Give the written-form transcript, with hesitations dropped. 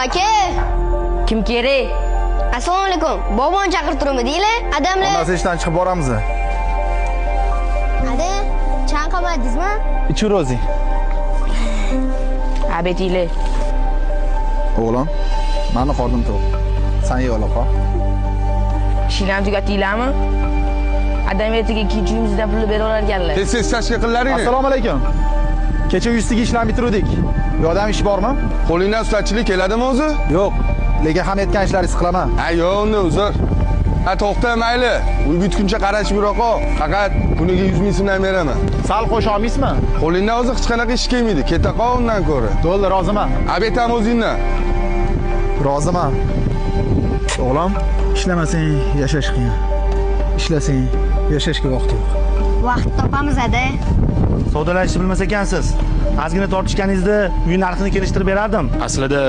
Amaki. Kim kerak? Assalomu alaykum. Bobom chaqirtiruvmi deylar? Adamlar. Onasi ishdan chiqib boramiz. Hadi, chanqamadingizmi? Ichir o'zing. Obetinglar. O'g'lim, mani qornim to'q. San ye ola qol. Ishinglarni tugatdinglarmi? Adam ertaga ikkinchi uyimizdan pulni bera olarkanlar. Tez tez tashkil qillaringni. Assalomu alaykum. Kecha yuztagi ishlarni bitiruvdik. Yordam ish bormi? Qo'lingdan ustachilik keladimi o'zi? Yo'q. Lekin ham aytgan ishlaringizni qilaman. Ha, yo'q, unda uzr. Ha, to'xta, mayli. Uy bitguncha qarashib yura qol. Faqat kuniga 100 ming so'mdan beraman. Sal qo'sha olmaysizmi? Qo'lingdan o'zi hech qanaqa ish kelmaydi. Keta qol undan ko'ra. Bo'ldi, roziman. Obed ham o'zingdan. Roziman. O'g'lim, ishlamasang yashash qiyin. Ishlasang yashashga vaqt yo'q. Vaqt topamiz, ada. Savdolashishni bilmas ekansiz. Ozgina tortishganingizda uy narxini kelishtirib berardim. Aslida